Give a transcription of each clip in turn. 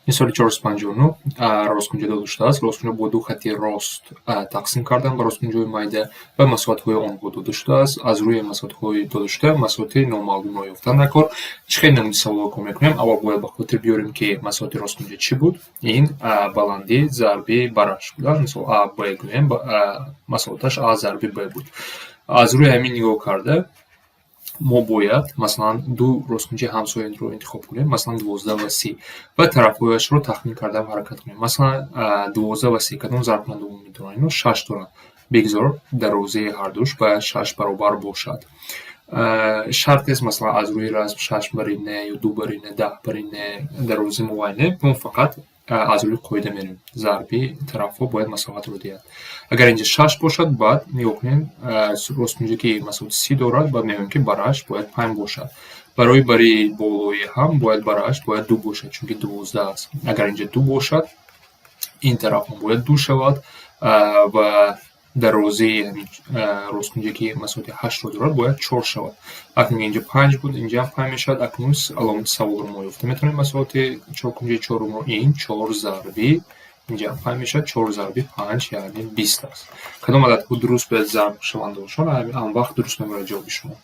Мисоли 459 росткунҷа дода шудааст. Росткунҷа бо ду хати рост тақсим кардан ба росткунҷаҳои майда ва масоҳатҳои онҳо дода шудааст. Аз рӯи масоҳатҳои додашуда масоҳати номаълумро ёфтан дар кор. Чӣ хел намуди саволҳо кор мекунем? Аввал бояд ба хотир биёрем, ки масоҳати росткунҷа чӣ буд. Ин баландӣ зарби бараш буд. Мисол, а б гӯем, масоҳаташ а зарби б буд. Аз рӯи ҳамин нигоҳ карда, мо бояд, масалан, ду росткунҷаи ҳамсояро интихоб кунем, масалан, 12 ва 30, ва тарафҳояшро тахмин карда ҳаракат кунем. Масалан, 12 ва 30 кадом зарбкунандаи умумӣ доранд? Ино шаш доранд. Бигзор дарозаи ҳардуш ба шаш баробар бошад. Шарт нест, масалан, аз рӯи расм шаш бари не ё ду бари не, 10 бари не, дарозаи муайян не, мо фақат аз рӯи қоида мерем. Зарби тарафҳо бояд масоҳатро диҳад. Агар инҷа шаш бошад, баъд нигоҳ кунем, росткунҷа ки масоҳати 30 дорад, баъд мегӯем, ки бараш бояд панҷ бошад. Барои бари болоӣ ҳам бояд бараш бояд ду бошад, чунки 12 аст. Агар инҷа ду бошад, ин тараф ҳам бояд ду шавад ва дарозаи ҳамин росткунҷа, ки масоҳати ҳаштро дорад, бояд чор шавад. Акнун инҷа панҷ буд, инҷа ҳам панҷ мешавад. Акнун аломати саволро мо ёфта метавонем, масоҳати чоркунҷаи чорумро. Ин чор зарби, инҷа ҳам панҷ мешавад, чор зарби панҷ, яъне 20 аст. Кадом ададҳо дуруст бояд зарб шаванд бошанд, он вақт дуруст мебарад ҷавоби шумо.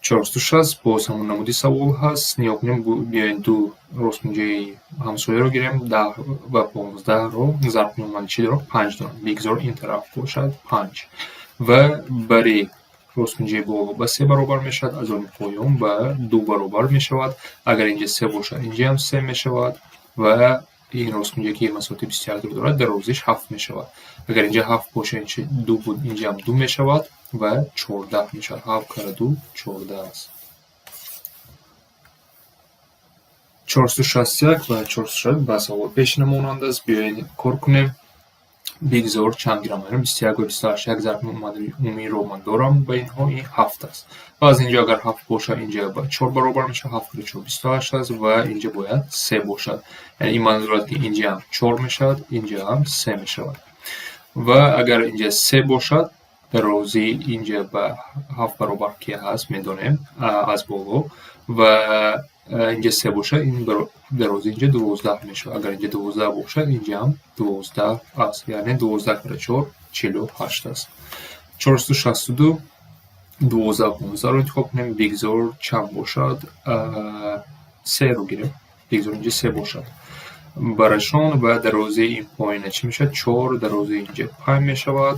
460 боз ҳамон намуди савол ҳаст. Нигоҳ кунем, биёед, ду росткунҷаи ҳамсояро гирем, 10 ва 15-ро зарб кунем. Ман чӣ дорам? Панҷ дорам. Бигзор ин тараф бошад панҷ ва бари росткунҷаи боло ба се баробар мешавад, аз они поён ба ду баробар мешавад. Агар инҷа се бошад, инҷаам се мешавад ва ин росткунҷа, ки масоҳати 21-ро дорад, дарозиш ҳафт мешавад. Агар инҷа ҳафт бошад, инҷа ду буд, инҷаам ду мешавад ва 14 мешавад. Ҳафт кара ду 14 аст. 461 ва 460 ба савол пешина монанд аст. Биёед, кор кунем. Бигзор чанд гирам? 21 ва 28 як зарби умумиро ман дорам ба инҳо, ин ҳафт аст. Ва аз инҷо агар ҳафт бошад, инҷа ба чор баробар мешавад, ҳафт кара чор 28 аст ва инҷа бояд се бошад. Яъне ин маъно дорад, ки инҷаам чор мешавад, инҷаам се мешавад. Ва агар инҷа се бошад, дарозии инҷа ба ҳафт баробар ки ҳаст, медонем аз боло, ва инҷа се бошад, ин дарозии инҷа 12 мешавад. Агар инҷа 12 бошад, инҷаам 12 аст. Яъне 12 кара чор 48 аст. 462, 12, 15-ро интихоб кунем. Бигзор чанд бошад? Серо гирем. Бигзор инҷа се бошад. Барашон ва дарозаи ин поина чӣ мешавад? Чор, дарозаи инҷа панҷ мешавад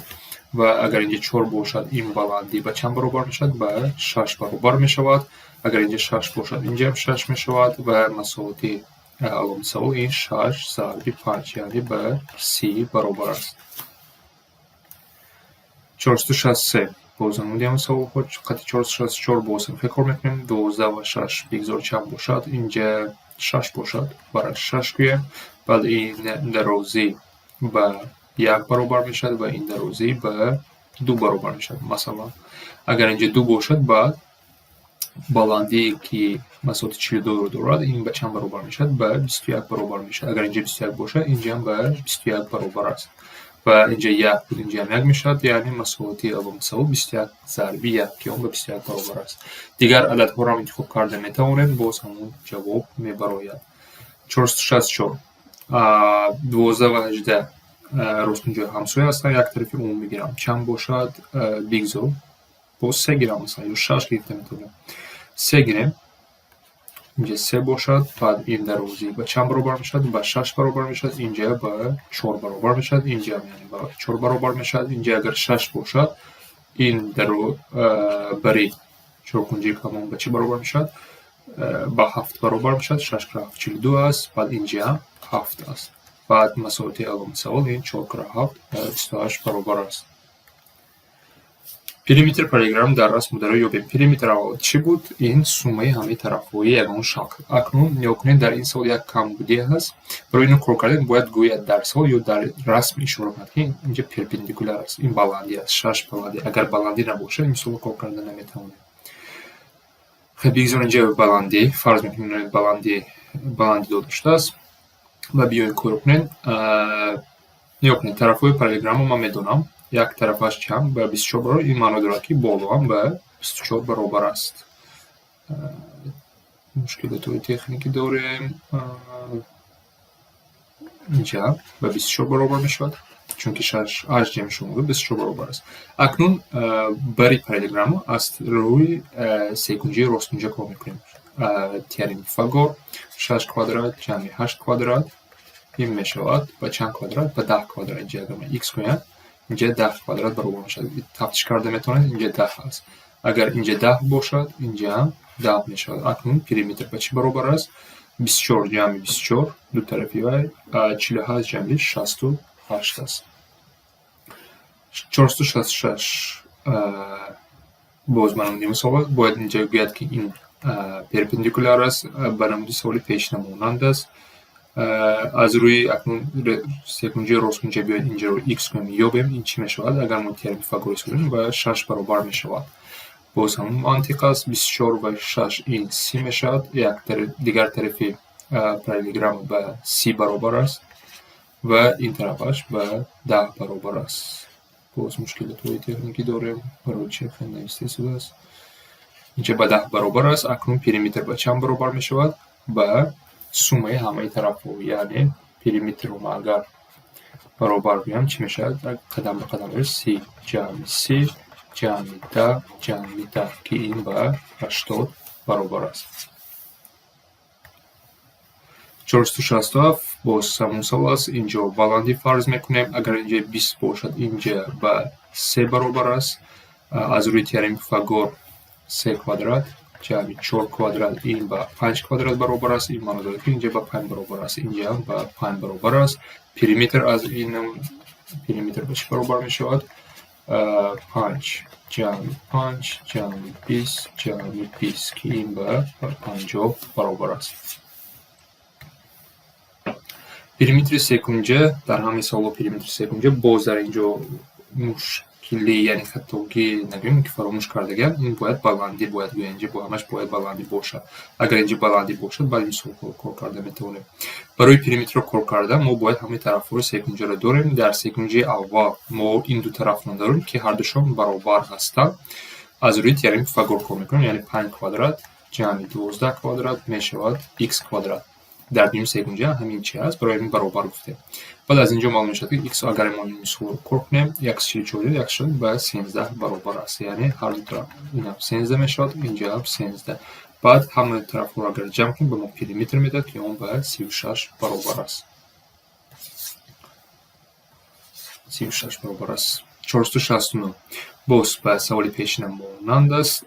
ва агар инҷа чор бошад, ин баландӣ ба чанд баробар мешавад? Ба шаш баробар мешавад. Агар инҷа шаш бошад, инҷаам шаш мешавад ва масоҳати аломати савол ин шаш зарби панҷ, яъне ба 30 баробар аст. 463 боз намуди ҳамин саволҳо қати 464 боз ҳам хел кор мекунем. 12 ва шаш, бигзор чанд бошад? Инҷа шаш бошад, бараш шаш гӯем. Баъд ин дарозӣ ба як баробар мешавад ва ин дарозӣ ба ду баробар мешавад. Масалан, агар инҷа ду бошад, баъд баландие, ки масоҳати 42-ро дорад, ин ба чанд баробар мешавад? Ба 21 баробар мешавад. Агар инҷа 21 бошад, инҷаам ба 21 баробар аст. Ва инҷа як буд, инҷаам як мешавад, яъне масоҳати аломати савол 21 зарби як, ки он ба 21 баробар аст. Дигар ададҳоро ҳам интихоб карда метавонем, боз ҳамон ҷавоб мебарояд. 464, 12 ва 18 росткунҷои ҳамсоя ҳастанд, як тарафи умум мегирам. Чанд бошад? Бигзор боз се гирам, масалан, ё шаш гирифта метавонем. Се гирем. Инҷа се бошад, баъд ин дарозӣ ба чанд баробар мешавад? Ба шаш баробар мешавад, инҷа ба чор баробар мешавад, инҷа яъне ба чор баробар мешавад. Инҷа агар шаш бошад, ин бари чоркунҷаи камон ба чӣ баробар мешавад? Ба ҳафт баробар мешавад, шаш кара ҳафт 42 аст, баъд инҷа ҳафт аст. Баъд масоҳати аломати савол ин чор кара ҳафт ба 28 баробар аст. Периметр параллелограмм дар расм бударо ёбем. Периметр аввал чӣ буд? Ин суммаи ҳамаи тарафҳои ягон шакл. Акнун нигоҳ кунед, дар ин савол як камбудӣ ҳаст. Барои ино кор кардан бояд гӯяд дар савол ё дар расм ишора кунад, ки инҷа перпендикуляр аст. Ин баландӣ аст, шаш баландӣ. Агар баландӣ набошад, ин мисолро кор карда наметавонем. Хеле бигзор инҷа баландӣ, фарз мекунем, баландӣ дода шудааст ва биёед, кор кунед. Нигоҳ кунед, тарафҳои параллелограммро ман медонам. Як тарафаш чанд? Ба 24 баробар. Ин маъно дорад, ки болоам ба 24 баробар аст. Мушкилотҳои техникӣ дорем. Инҷа ба 24 баробар мешавад, чунки шаш ҳашт ҷамъи 16 24 баробар аст. Акнун бари параллелограмма аз рӯи секунҷаи росткунҷа кор мекунем. Теореми Пифагор: шаш квадрат ҷамъи ҳашт квадрат ин мешавад ба чанд квадрат? Ба 10 квадрат. Инҷа агар ман х гӯям, инҷа 10 квадрат баробар мешавад. Тафтиш карда метавонед, инҷа 10 аст. Агар инҷа 10 бошад, инҷаам 10 мешавад. Акнун периметр ба чӣ баробар аст? 24 ҷамъи 24, ду тарафи вай 48 ҷамъи 68 аст. 466 боз ба намуди мисол аст. Бояд инҷа гӯяд, ки ин перпендикуляр аст, ба намуди саволи пешина монанд аст. Аз рӯи акнун секунҷаи росткунҷа биёед, инҷаро х кунем, ёбем, ин чӣ мешавад? Агар мо теореми Пифагор истифода кунем, ба шаш баробар мешавад. Боз ҳамон мантиқ аст: 24 ва шаш ин 30 мешавад. Як дигар тарафи параллелограмма ба 30 баробар аст ва ин тарафаш ба 10 баробар аст. Боз мушкилотҳои техникӣ дорем. Барои чӣ хел нависта истодааст? Инҷа ба 10 баробар аст. Акнун периметр ба чанд баробар мешавад? Ба суммаи ҳамаи тарафҳо, яъне периметрро ма агар баробар гӯям, чӣ мешавад? Қадам ба қадам: 30 ҷамъи 30 ҷамъи 10 ҷамъи 10, ки ин ба 80 баробар аст. 467 боз ҳамон савол аст. Инҷо баландӣ фарз мекунем. Агар инҷа 20 бошад, инҷа ба се баробар аст. Аз рӯи теореми Пифагор се квадрат ҷамъи чор квадрат ин ба панҷ квадрат баробар аст. Ин маъно дорад, ки инҷа ба панҷ баробар аст, инҷа ба панҷ баробар аст. Периметр аз ин периметр ба чӣ баробар мешавад? Панҷ ҷамъи панҷ ҷамъи 20 ҷамъи 20, ки ин ба 50 баробар аст. Периметри секунҷа дар ҳамаи саволҳо периметри секунҷа. Боз дар инҷо мушкилӣ, яъне хатогӣ нагӯем, ки фаромӯш кардагиам, ин бояд баландӣ бояд гӯя. Инҷа ҳамаш бояд баландӣ бошад. Агар инҷа баландӣ бошад, баъд мисол кор карда метавонем. Барои периметрро кор кардан мо бояд ҳамаи тарафҳои секунҷаро дорем. Дар секунҷаи аввал мо ин ду тарафро дорем, ки ҳардушон баробар ҳастанд. Аз рӯи теореми Пифагор кор мекунем, яъне панҷ квадрат ҷамъи 12 квадрат мешавад х квадрат. Дар дуюм секунҷа ҳамин чи ҳаст, барои ҳамин баробар гуфтем. Баъд аз инҷо маълум мешавад, ки х, агар мо ин мисолро кор кунем, 144 1 ба 13 баробар аст, яъне ҳар ду тараф инам 13 мешавад, инҷаам 13. Баъд ҳамаи тарафҳоро агар ҷамъ кунем, ба мо периметр медиҳад, ки он ба 36 баробар аст. 36 баробар аст. 469 боз ба саволи пешина монанд аст,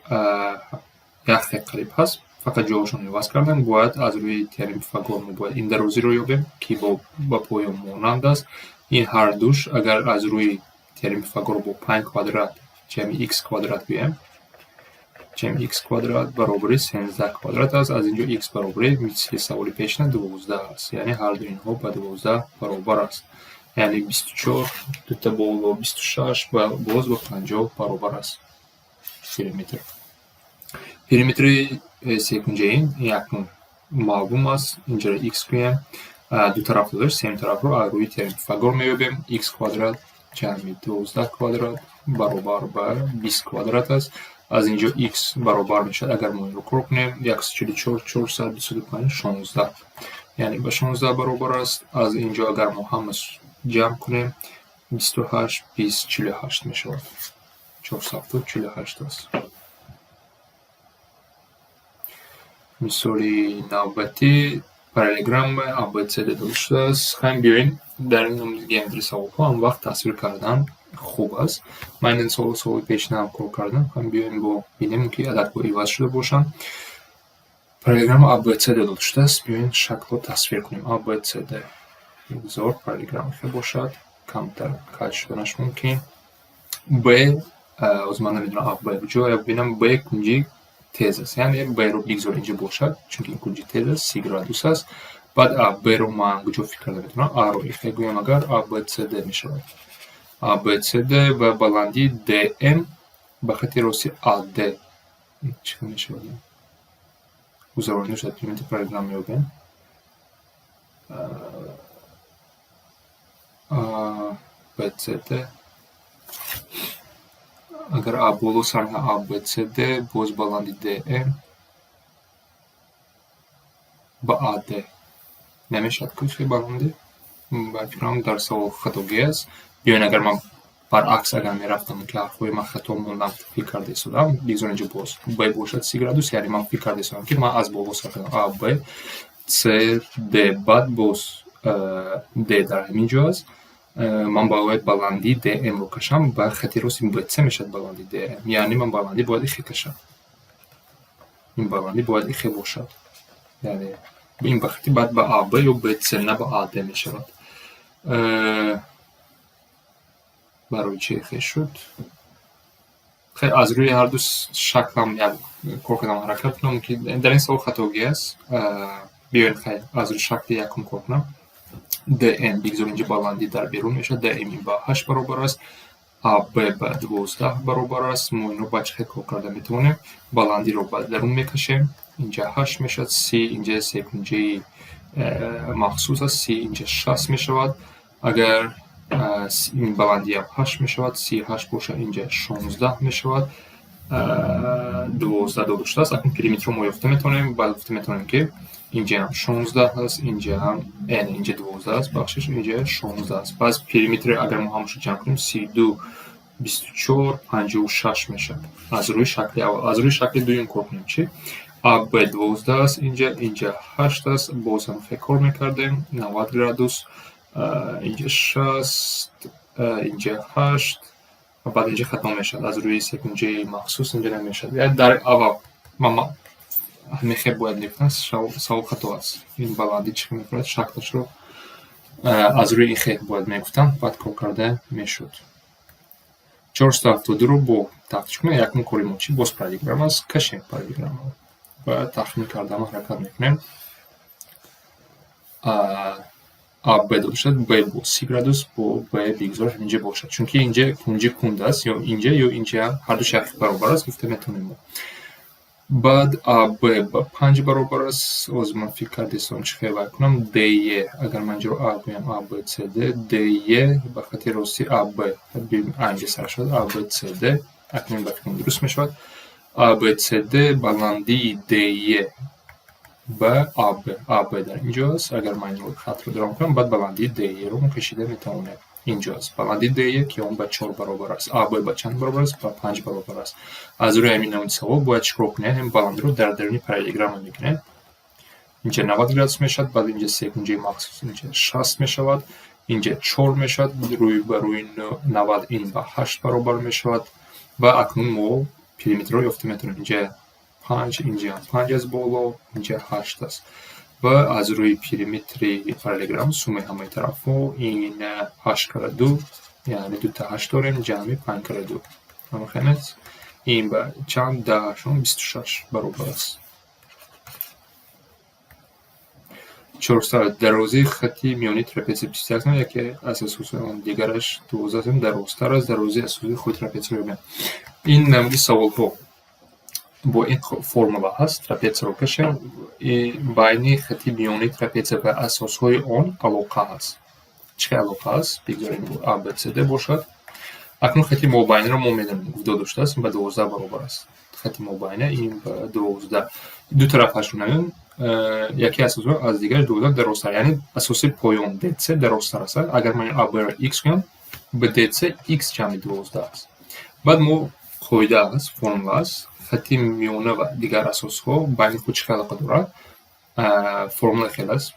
як хел қариб ҳаст, фақат ҷоҳошон иваз кардан. Бояд аз рӯи теореми Пифагор мо бояд ин дарозиро ёбем, ки ба поён монанд аст. Ин ҳардуш агар аз рӯи теореми Пифагор бо панҷ квадрат ҷамъи х квадрат гӯем, ҷамъи х квадрат баробари 13 квадрат аст. Аз инҷо х баробари, мисли саволи пешина, 12 аст, яъне ҳарду инҳо ба 12 баробар аст, яъне 24 дута боло 26 боз ба 50 баробар аст периметр. Периметри секунҷаи якум маълум аст. Инҷаро х гӯем, ду тараф дошт, сеюм тарафро аз рӯи теореми Пифагор меёбем: х квадрат ҷамъи 12 квадрат баробар ба 20 квадрат аст. Аз инҷо х баробар мешавад, агар мо инро кор кунем, 144, 400, 25, 16, яъне ба 16 баробар аст. Аз инҷо агар мо ҳама ҷамъ кунем, 28, 20, 48 мешавад. 470 48 аст. Мисоли навбатӣ: параллелограмма АБЦД дода шудааст. Хайм, биёем, дар ин намуди геометрии саволҳо ҳам вақт тасвир кардан хуб аст. Ман ин саволи пешина ҳам кор кардам. Хайм, биёем, бо бинем, ки ададҳо иваз шуда бошанд. Параллелограмма АБЦД дода шудааст. Биёем, шаклро тасвир кунем. АБЦД бигзор параллелограмма хел бошад, камтар каҷ шуданаш мумкин. Б, ҳозир ман намедонам А Б куҷо, бинам. Б кунҷи тез аст, яъне Б-ро бигзор инҷо бошад, чунки ин кунҷи тез аст, 30 градус аст. Баъд А Б-ро ман куҷо фикр карда метавонам? А-ро ихе гӯям агар, А Б С Д мешавад. А Б С Д ва баландии ДМ ба хати рости АД чӣ мешавад? Гузаронида шудад, периметри параллелограмма меёбем. А Б С Д, агар А боло сар А Б С Д, боз баланди ДМ. Ба АД намешавад ку баландӣ? Ба фикрам, дар савол хатогӣ аст. Биёен, агар ман баръакс агар мерафтам, ки ҳарфҳои ман хато мондам, фикр карда истодам, бигзор инҷо боз Б бошад 30 градус, яъне ман фикр карда истодам, ки ман аз боло сар кардам: А, Б, С, Д, баъд боз Д дар ҳамин ҷо аст. Ман бояд баландии ДМ-ро кашам, ба хати рости БЦ мешавад баландии ДМ, яъне ман баландӣ бояд ихе кашам, ин баландӣ бояд ихе бошад, яъне ин ба хати баъд ба АБ ё БЦ, на ба АД мешавад. Барои чӣ ихе шуд? Хеле аз рӯи ҳарду шаклам як кор кардам, ҳаракат кунам, ки дар ин савол хатогӣ аст. Биёед, хайр, аз рӯи шакли якум кор кунам. ДМ бигзор инҷо баландӣ дар берун мешавад. ДМ ба ҳашт баробар аст, АБ ба 12 баробар аст. Мо инро ба чӣ хел кор карда метавонем? Баландиро ба дарун мекашем, инҷа ҳашт мешавад, 30, инҷа секунҷаи махсус аст, 30, инҷа 60 мешавад. Агар ин баландиам ҳашт мешавад, 38 бошад, инҷа 16 мешавад, 12 дода шудааст. Акнун периметрро мо ёфта метавонем. Баъд гуфта метавонем, ки инҷаам 16 аст, инҷаам, яъне инҷа 12 аст, бахшиш, инҷа 16 аст. Пас периметри агар мо ҳамашро ҷамъ кунем, 32, 24, 56 мешавад аз рӯи шакли аввал. Аз рӯи шакли дуюм кор кунем чӣ? АБ 12 аст, инҷа ҳашт аст, боз ҳам хел кор мекардем, 90 градус, инҷа 60, инҷа ҳашт, баъд инҷа хато мешавад, аз рӯи секунҷаи махсус инҷа намешавад. Яъне дар аввал ман ҳамин хел бояд мегуфтам, савол хато аст. Ин баландӣ чӣ хел мекунад, шаклашро аз рӯи ин хел бояд мегуфтам, баъд кор карда мешуд. 472-ро бо тафтиш кунем. Якум кори мо чӣ? Боз параллелограмм аст, кашем параллелограммро ва тахмин кардан ҳаракат мекунем. АБ дода шудад, Б бо 30 градус, бо Б бигзор ҳаминҷа бошад, чунки инҷа кунҷи кунд аст, ё инҷа, ё инҷа, ҳардуш як баробар аст, гуфта метавонем мо. Баъд АБ ба панҷ баробар аст. Ҳозир ман фикр карда истодам, чӣ хел вай кунам. ДЕ, агар ман инҷоро А гӯям, А, Б, С, Д, ДЕ ба хати рости АБ, инҷа сар шавад, А, Б, С, Д, акнун ба фикрам дуруст мешавад. А, Б, С, Д, баландии ДЕ ба АБ, АБ дар инҷо аст. Агар ман инро хатро даром кунам, баъд баландии ДЕ-ро мо кашида метавонем. Инҷо аст баландии ДЕ, ки он ба чор баробар аст. АБ ба чанд баробар аст? Ба панҷ баробар аст. Аз рӯи ҳамин намуди савол бояд чӣ кор кунем? Ҳамин баландиро дар даруни параллелограмма мекунем. Инҷа 90 градус мешавад, баъд инҷа секунҷаи махсус, инҷа 60 мешавад, инҷа чор мешавад, рӯи ба рӯи 90 ин ба ҳашт баробар мешавад. Ва акнун мо периметрро ёфта метавонем. Инҷа панҷ, инҷа панҷ аз боло, инҷа ҳашт аст. Ва аз рӯи периметри параллелограмм, суммаи ҳамаи тарафҳо, ин ҳашт кара ду, яъне дута ҳашт дорем, ҷамъи панҷ кара ду. Ҳамахел ин ба чанд? 10 ҳаштум 26 баробар аст. 400, дарозии хати миёнии трапеция 21 см, яке аз асосҳои он дигараш 12 см дарозтар аст. Дарозии асосии худи трапецияро ёбем. Ин намуди саволҳо бо ин формула ҳаст. Трапецияро кашем, байни хати миёнии трапеция ва асосҳои он алоқа ҳаст. Чӣ хел алоқа аст? Бигзорем А, Б, С, Д бошад. Акнун хати мобайниро мо медонем, дода шудааст, ин ба 12 баробар аст. Хати мобайна ин ба 12. Ду тарафашро намедонем, яке асосҳо аз дигараш 12 дарозтар, яъне асоси поён ДЦ дарозтар аст. Агар ман АБ-ро х кунам, ба ДЦ х ҷамъи 12 аст. Баъд мо қоида аст, формула аст, хати миёна ва дигар асосҳо байни худ чӣ хел алоқа дорад? Формула хел аст: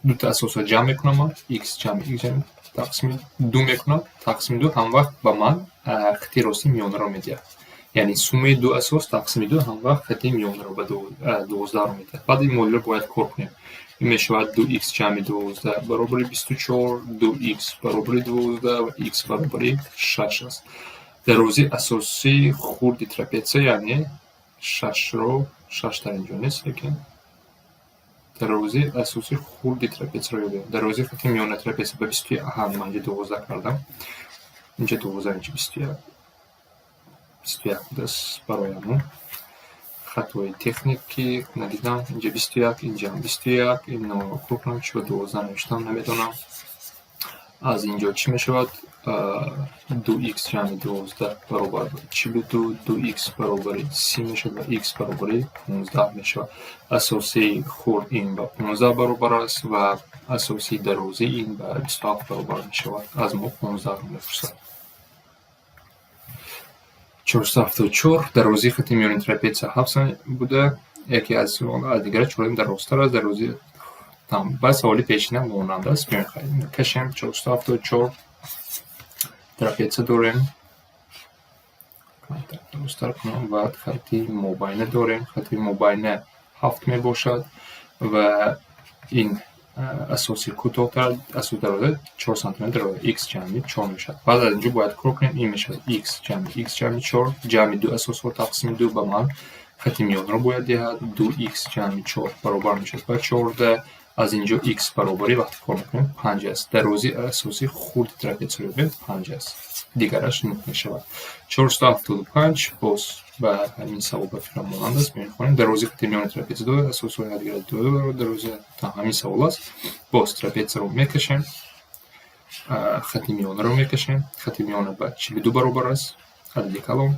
дута асосҳо ҷамъ мекунам ман, х ҷамъи х ҷамъи тақсими ду мекунам, тақсими ду ҳамвақт ба ман хати рости миёнаро медиҳад. Яъне суммаи ду асос тақсими ду ҳамвақт хати миёнаро ба 12-ро медиҳад. Баъд ин муодилро бояд кор кунем. Ин мешавад ду х ҷамъи 12 баробари 24, ду х баробари 12 ва х баробари шаш аст. Дарозии асосии хурди трапеция, яъне шашро, шаш дар инҷо нест, лекин дарозии асосии хурди трапецияро ёбем. Дарозии хати миёнаи трапеция ба 21, аҳа, ман инҷа 12 кардам. Инҷа 12, инҷа 21. 21 будааст, барои ҳамон хатои техникӣ надидам. Инҷа 21, инҷаам 21, инро кор кунам, чӣ ба 12 навиштам, намедонам. Аз инҷо чӣ мешавад? 2х ҷамъи 12 баробар ба 42, 2х баробари 30 мешавад ва х баробари 15 мешавад. Асосии хурд ин ба 15 баробар аст ва асосии дарозӣ ин ба 27 баробар мешавад. Аз мо 15-ро мепурсад. 474. Дарозии хати миёни трапеция 7 см буда, яке аз дигаре чорум дарозтар аст. Дарозии ба саволи пешина монанд аст. Кашем 474, трапеция дорем. Дурусттар кунам ва хати мобайна дорем. Хати мобайна 7 мебошад ва ин асоси кӯтоҳтар, асоси дароза 4 сантиметр, х ҷамъи 4 мешавад. Баъд аз инҷо бояд кор кунем. Ин мешавад х ҷамъи х ҷамъи 4, ҷамъи ду асосҳо тақсими ду ба ман хати миёнро бояд диҳад. 2х ҷамъи 4 баробар мешавад ба 14. Аз инҷо х баробари, вақте кор мекунем, 5 аст. Дарозии асосии хурди трапеция ёбем, 5 аст, дигараш 9 мешавад. 475 боз ба ҳамин савол ба фикрам монанд аст. Мехонем: дарозии хати миёни трапеция ду асосҳои ҳаддигари ду дарозӣ, ҳамин савол аст. Боз трапецияро мекашем, хати миёнаро мекашем. Хати миёна ба 42 баробар аст, адади калон.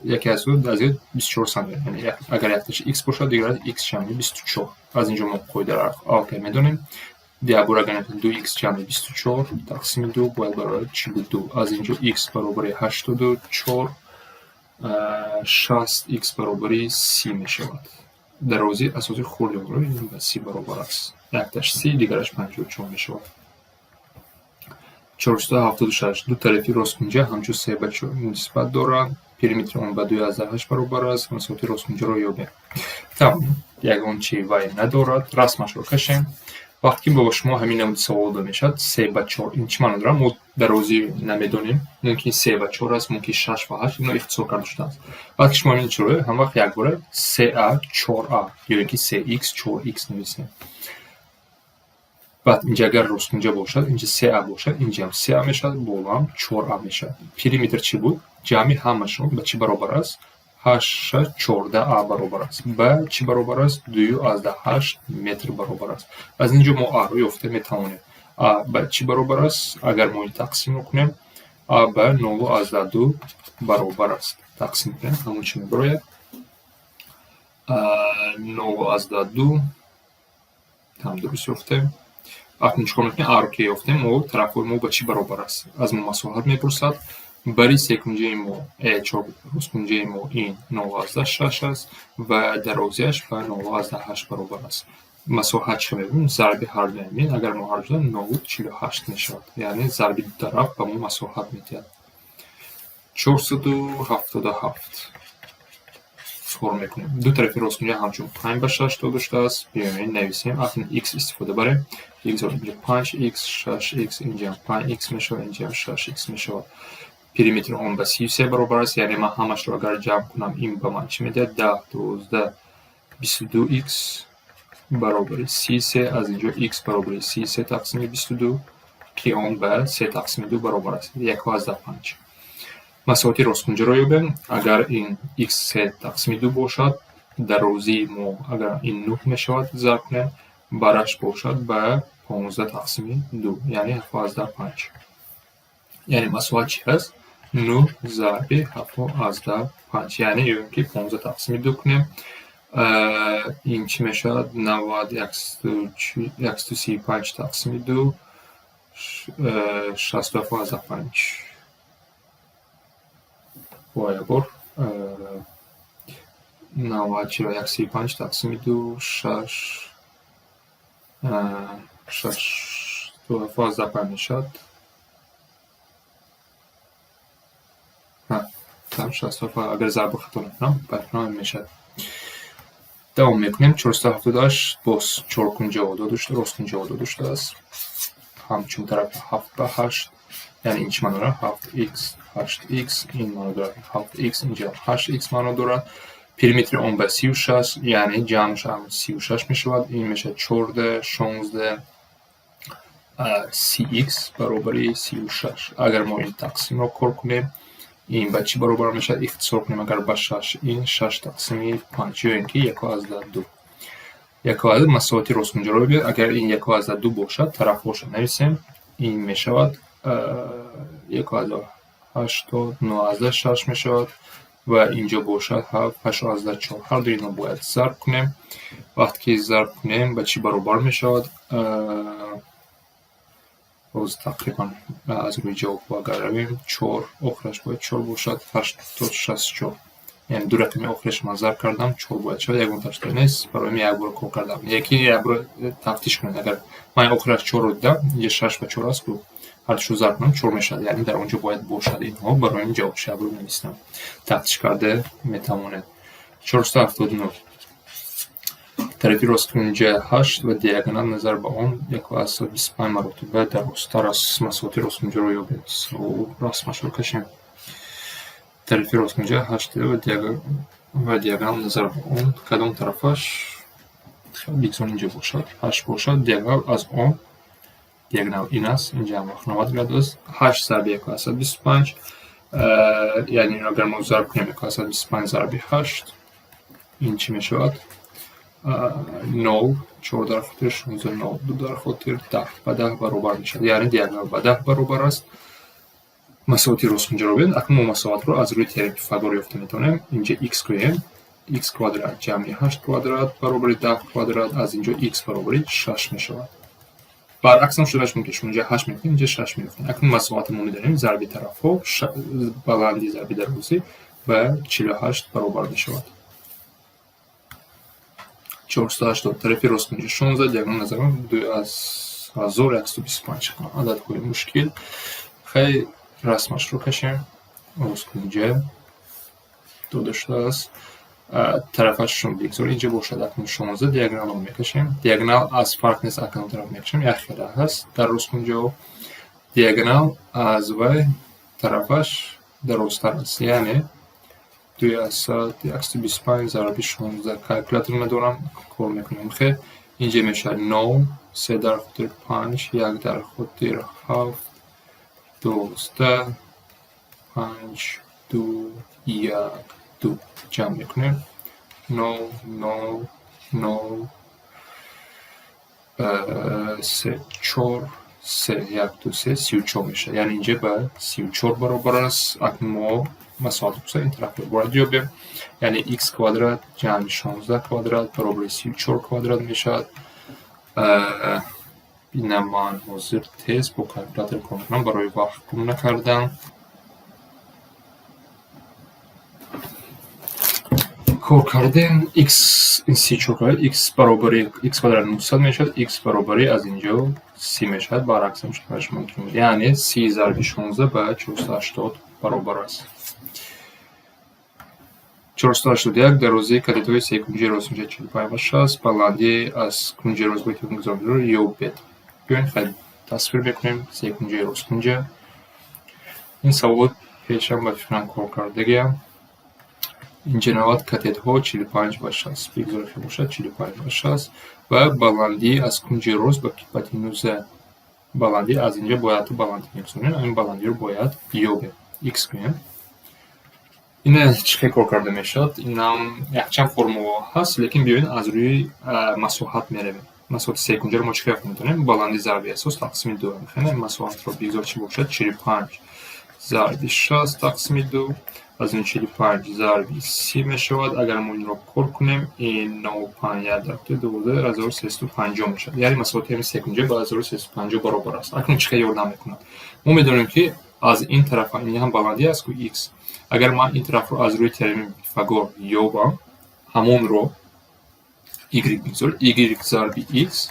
Яке аз аз 24 сантиметр, яъне агар якташ х бошад, дигараш х ҷамъи 24. Аз инҷо мо қоидаро аллакай медонем. Якбора агар 2х ҷамъи 24 тақсими ду бояд баробари 42. Аз инҷо х баробари 84, 60 х баробари 30 мешавад. Дарозии асоси хурди онро ба 30 баробар аст. Якташ 30, дигараш 54 мешавад. 476. Ду тарафи росткунҷа ҳамчун се ба чор нисбат доранд. Периметри он ба 2,8 баробар аст. Масоҳати росткунҷаро ёбем. Тамом, ягон чи вай надорад. Расмашро кашем. Вақте ки бо шумо ҳамин намуди савол дода мешавад, се ба чор, ин чӣ маъно дорад? Мо дарозӣ намедонем. Мумкин се ба чор аст, мумкин шаш ба ҳашт, ино ихтисор карда шудааст. Вақте ки шумо ҳамин чиро, ҳам вақт якбора се а чор а ё ин ки се икс чор икс нависем. Баъд инҷа агар росткунҷа бошад, инҷа се а бошад, инҷаам се а мешавад, болоам чор а мешавад. Периметр чӣ буд? Ҷамъи ҳамашон ба чӣ баробар аст? Ҳашт, шаш, 14 а баробар аст. Ба чӣ баробар аст? 2,8 метр баробар аст. Аз ин ҷо мо аро ёфта метавонем. А ба чӣ баробар аст? Агар мо ин тақсимро кунем, а ба 0,2 баробар аст. Тақсим кунем, ҳамон чӣ мебарояд? 0,2. Там дуруст ёфтем. Акнун чӣ кор мекунем? Аро ки ёфтем, мо тарафҳои мо ба чӣ баробар аст? Аз мо масоҳат мепурсад. Бари секунҷаи мо, росткунҷаи мо ин 0,6 аст ва дарозиаш ба 0,8 баробар аст. Масоҳат чӣ мебинем? Зарби ҳар дуям. Агар мо ҳар ду 0,48 мешавад, яъне зарби ду тараф ба мо масоҳат медиҳад. 477 кор мекунем. Ду тарафи росткунҷа ҳамчун панҷ ба шаш дода шудааст. Биёем, нависем. Акнун х истифода барем. Бигзор инҷа панҷ х, шаш х, инҷаам панҷ х мешавад, инҷаам шаш х мешавад. Периметри он ба 33 баробар аст, яъне ман ҳамашро агар ҷамъ кунам, ин ба ман чӣ медиҳад? 10, 12, 22 х баробари 33. Аз инҷо х баробари 33 тақсими 22, ки он ба се тақсими ду баробар аст, 1,5. Масоҳати росткунҷаро ёбем. Агар ин х се тақсими ду бошад, дарозии мо агар ин нӯҳ мешавад, зарб кунем, бараш бошад ба 15 тақсими ду, яъне 7,5. Яъне масоҳат чи аст? Нӯҳ зарби 7,5, яъне ё ин ки 15 тақсими ду кунем, ин чӣ мешавад? 90, 135 тақсими ду, 67,5. Бо якбор 90, чиро, 135 тақсими ду, шаш, 67,5 мешавад. 67, агар зарб хато накунам, ба мешавад. Давом мекунем. 478. Боз чоркунҷао дода шуда, росткунҷао дода шудааст, ҳамчун тарафи ҳафт ба ҳашт. Яъне ин чӣ маъно дорад? Ҳафт х, ҳашт х ин маъно дорад, ҳафт х инҷа ҳашт х маъно дорад. Периметри он ба 36, яъне ҷамъш ҳам 36 мешавад. Ин мешавад 14, 16, си х баробари 36. Агар мо ин тақсимро кор кунем, ин ба чӣ баробар мешавад? Ихтисор кунем агар ба шаш, ин шаш тақсими панҷ ё ин ки 1,2. Яку аз масоҳати росткунҷаро бибинед. Агар ин 1,2 бошад, тарафҳошро нависем, ин мешавад 1,80 9,6 мешавад ва инҷо бошад 7 8,4. Ҳар дуи инро бояд зарб кунем. Вақте ки зарб кунем, ба чӣ баробар мешавад? Боз тақрибан аз рӯи ҷавобҳо агар равем, 4 охираш бояд 4 бошад, 864. Яъне ду рақами охираш ман зарб кардам, 4 бояд шавад, ягон ташкил нест. Барои ман як бор кор кардам. Яки як бор тафтиш кунед. Агар ман охираш 4-ро дидам, инҷа 6 ба 4 аст, ку ҳар душро зарб кунам 4 мешавад. Яъне дар он ҷо бояд бошад инҳо. Барои ин ҷавобша як бор менависам. Тафтиш карда метавонед. 479. Тарафи росткунҷа 8 ва диагонал назар ба он 1,25 маротиба дарозтар аст. Масоҳати росткунҷаро ёбед. Расмашро кашем. Тарафи росткунҷа 8 ва диагонал назар ба он кадом тарафаш бигзор инҷо бошад, 8 бошад, диагонал аз он, диагонал ин аст, инҷа ҳам 90 градус аст, 8 зарби 1,25, яъне агар мо зарб кунем 1,25 зарби 8, ин чӣ мешавад? 0 4 дар хотир 16 0 2 дар хотир 10 ба 10 баробар мешавад. Яъне диагонал ба 10 баробар аст. Масоҳати росткунҷаро бибинед. Акнун мо масоҳатро аз рӯи теореми Пифагор ёфта метавонем. Инҷа x гӯем, x квадрат ҷамъи 8 квадрат баробари 10 квадрат, аз инҷо x баробари 6 мешавад. Баръакс ҳам шуданаш мумкин, шумо инҷа 8 мекунед, инҷа 6 меёфтед. Акнун масоҳати мо медонем, зарби тарафҳо, баландӣ зарби дарозӣ ба 48 баробар мешавад. 480. Тарафи росткунҷа 16, диагонал назар 2 аз 1125. Ададҳои мушкил. Хай, расмашро кашем. Росткунҷа дода шудааст. Тарафашон бигзор инҷо бошад, акнун 16, диагоналро мекашем. Диагонал аз фарқ нест, аз кадом тараф мекашем, як хела ҳаст дар росткунҷаҳо. Диагонал аз вай тарафаш дарозтар аст, яъне 2 аз 125 зарби 16. Калькулятор надорам, кор мекунем. Хе, инҷа мешавад 9 3 дар хотир 5 1 дар хотир 7 12 5 2 1 2. Ҷамъ мекунем 9 9 9 3 4 3 1 2 3, 34 мешавад. Яъне инҷа ба 34 баробар аст. Акнун мо масоҳати пуса ин тарафро бояд ёбем. Яъне x квадрат ҷамъи 16 квадрат баробари 34 квадрат мешавад. Ина ман ҳозир тез бо калькулятор кор мекунам барои вақт гум накардан. Кор кардем, x 34 квадрат, x баробари x квадрат 900 мешавад, x баробари аз инҷо 30 мешавад, баръакс ҳам шуданаш мумкин. Яъне 30 зарби 16 ба 480 баробар аст. 481. Дарозии катетҳои секунҷаи росткунҷа 45 ва 60, баландии аз кунҷи рост ба гузаронидаро ёбед. Биёед, хай, тасвир мекунем секунҷаи росткунҷа. Ин саволот пешам ба фикрам кор кардагиам. Инҷа навад катетҳо 45 ва 60, бигзор хел бошад, 45 ва 60 ва баландӣ аз кунҷи рост ба гипотенуза, баландӣ аз инҷа бояд баландӣ мегузорем, ҳамин баландиро бояд ёбем, x гӯем. Ина чӣ хел кор карда мешавад? Инам якчанд формулаҳо ҳаст, лекин биёед аз рӯи масоҳат меравем. Масоҳати секунҷаро мо чӣ хел ёфта метавонем? Баландӣ зарби асос тақсими ду. Хеле масоҳатро бигзор чӣ бошад? 45 зарби 60 тақсими ду, аз ин 45 зарби 30 мешавад. Агар мо инро кор кунем, ин 9 5 1 дар 12 1350 мешавад. Яъне масоҳати ҳамин секунҷа ба 1350 баробар аст. Акнун чӣ хел ёрдам мекунад? Мо медонем, ки аз ин тарафа ин ҳам баландӣ аст ку x. Агар ман ин тарафро аз рӯи теореми Пифагор ёбам, ҳамонро y бигзор, y зарби x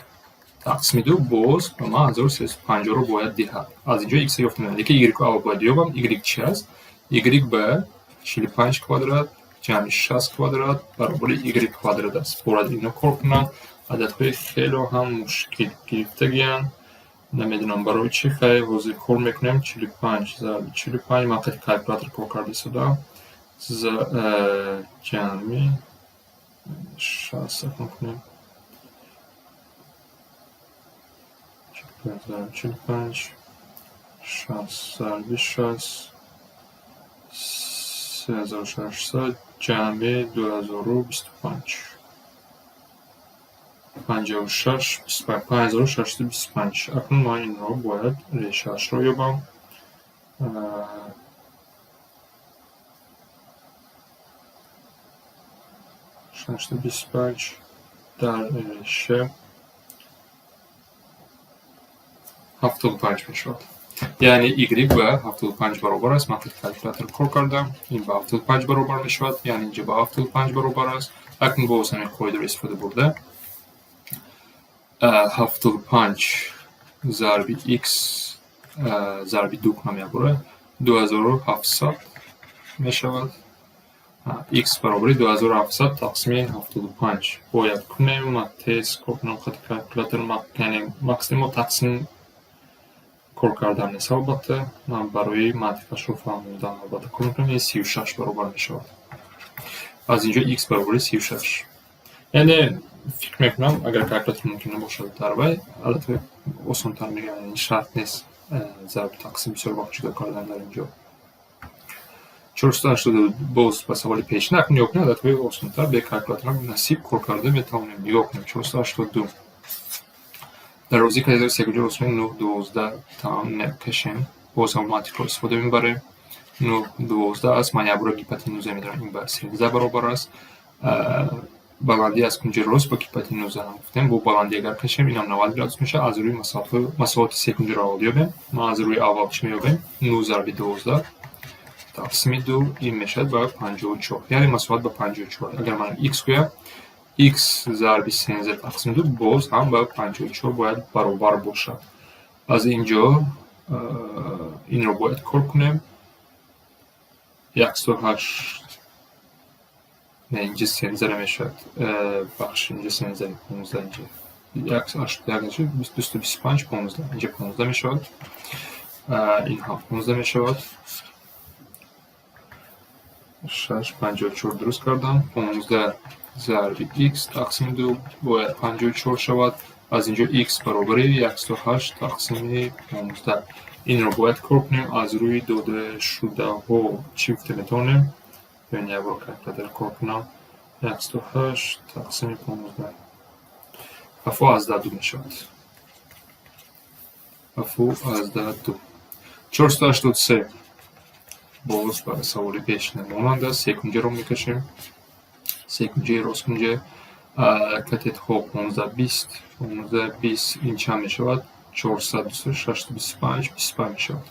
тақсими ду боз ба ман 1350-ро бояд диҳад. Аз инҷо x ёфта мешавад. Лекин y-ро аввал бояд ёбам. Y чӣ аст? Y ба 45 квадрат ҷамъи 60 квадрат баробари y квадрат аст. Бояд ино кор кунам. Ададҳои хело ҳам мушкил гирифтагианд. Намедонам барои чӣ, хай, ҳозир кор мекунем. 45 зарби 45, ман қати калькулятор кор карда истодам. Ҷамъи 60 акнун кунем. 45 зарби 45, 60 зарби 60, 3600 ҷамъи 2025. 56, 25, 5625. Акнун ман инро бояд решаашро ёбам. 625 дар реша 75 мешавад. Яъне y ба 75 баробар аст. Ман калькулятор кор кардам. Ин ба 75 баробар мешавад. Яъне инҷа ба 75 баробар аст. Акнун боз ҳамин қоидаро истифода бурда 75 зарби x зарби 2 кунам якбора 2700 мешавад. X баробари 2700 тақсими 75 бояд кунем. Ман тез кор кунам хати калькулятор, яъне мақсади мо тақсим кор кардан нест, албатта. Ман барои мантиқашро фаҳмондан албатта кор мекунам. Ин 36 баробар мешавад. Аз инҷо x баробари 36. Яъне фикр мекунам, агар калькулятор мумкин набошад дар вай, албатта осонтар мегардад. Яъне шарт нест зарб тақсим бисёр вақт ҷудо кардан дар инҷо. 482 боз ба саволи пешина. Акнун нигоҳ кунед, ададҳои осонтар бе калькулятор насиб кор карда метавонем. Нигоҳ кунем, 482. Дар розии катетҳои секунҷа ростмои 9, 12 тамом кашем. Боз ҳам мантиқро истифода мебарем. 9, 12 аст. Ман якбора гипотенуза медонам, ин ба 13 баробар аст. Баландӣ аз кунҷи рост ба гипотенуза ҳам гуфтем. Бо баландӣ агар кашем, инам 90 градус мешавад. Аз рӯи масоҳати секунҷаро аввал ёбем. Ман аз рӯи аввал чӣ меёбем? 9 зарби 12 тақсими 2, ин мешавад ба 54. Яъне масоҳат ба 54. Агар ман x гӯям, x зарби 13 тақсими 2 боз ҳам ба 54 бояд баробар бошад. Аз инҷо инро бояд кор кунем. 108, не, инҷа 13 намешавад. Бахш, инҷа 13, 15, инҷа 181, 225, 15, инҷа 15 мешавад. Ин ҳам 15 мешавад. 6, 54 дуруст кардам. 15 зарби x тақсими 2 бояд 54 шавад. Аз инҷо x баробари 108 тақсими 15. Инро бояд кор кунем. Аз рӯи додашудаҳо чӣ гуфта метавонем? Биён як бор калькулятор кор кунам. 108 тақсими 15. 7,2 мешавад. 7,2. 483 боз ба саволи пешина монанд аст. Секунҷаро мекашем. Секунҷаи росткунҷа. Катетҳо 15, 20, 15, 20, ин чанд мешавад? 400, 625, 25 мешавад.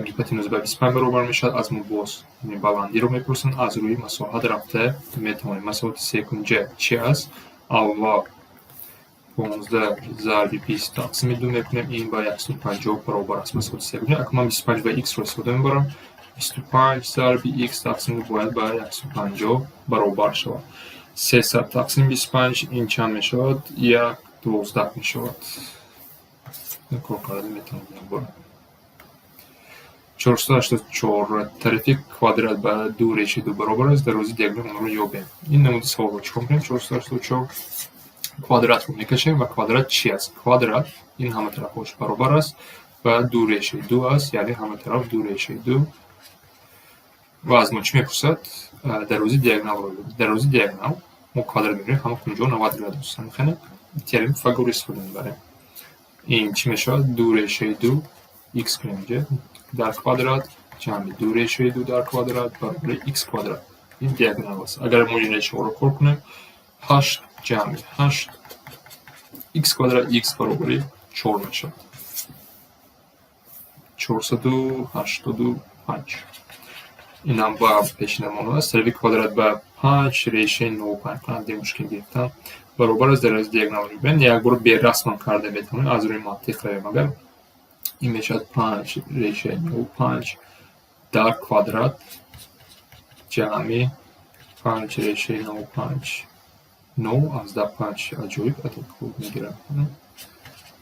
Гипотенуза ба 25 баробар мешавад. Аз мо боз баландиро мепурсанд. Аз рӯи масоҳат рафта метавонем. Масоҳати секунҷа чи аст? Аввал 15 зарби 20 тақсими 2 мекунем, ин ба 150 баробар аст масоҳати секунҷа. Акнун ман 25 ва x-ро истифода мебарам. 25 зарби x тақсими 2 бояд ба 150 баробар шавад. 300 тақсими 25 ин чанд мешавад? 1, 12 мешавад. Кор карда метавонем якбора. 484 тарафи квадрат ба 2 решаи 2 баробар аст. Дар рӯзи диаграмма онро ёбем. Ин намуди саволро чикор мекунем? 484 квадратро мекашем ва квадрат чи аст? Квадрат ин ҳама тарафҳош баробар аст ва 2 решаи 2 аст, яъне ҳама тараф 2 решаи 2. Ва аз мо чӣ мепурсад? Дар рӯзи диагоналро. Дар рӯзи диагонал мо квадрат мебинем, ҳама кунҷо 90 градус. Ҳамихеле теореми Пифагор истифода мебарем. Ин чӣ мешавад? 2 решаи 2 x кунем инҷа дар квадрат ҷамъи 2 решаи 2 дар квадрат баробари x квадрат. Ин диагонал аст. Агар мо ин решаҳоро кор кунем, 8 ҷамъи 8 x квадрат x баробари 4 мешавад. 485. Инам ба пешина монанд аст. Тарафи квадрат ба 5 решаи 0,5 кунад, мушкил гирифтан баробар аст. Дар аз диагонал мебинем. Як бор берасмам карда метавонем, аз рӯи мантиқ равем. Агар ин мешавад 5 решаи 0,5 дар квадрат ҷамъи 5 решаи 0,5 0,5, аҷоиб адад хуб мегирам,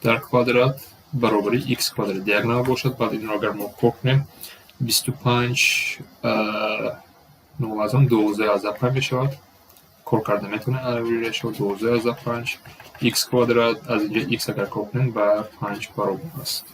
дар квадрат баробари x квадрат диагонал бошад. Баъд инро агар мо кор кунем, 25 0,12,5 мешавад. Кор карда метавонем аз рӯи решаҳо 12,5 x квадрат. Аз инҷо x агар кор кунем, ба 5 баробар аст.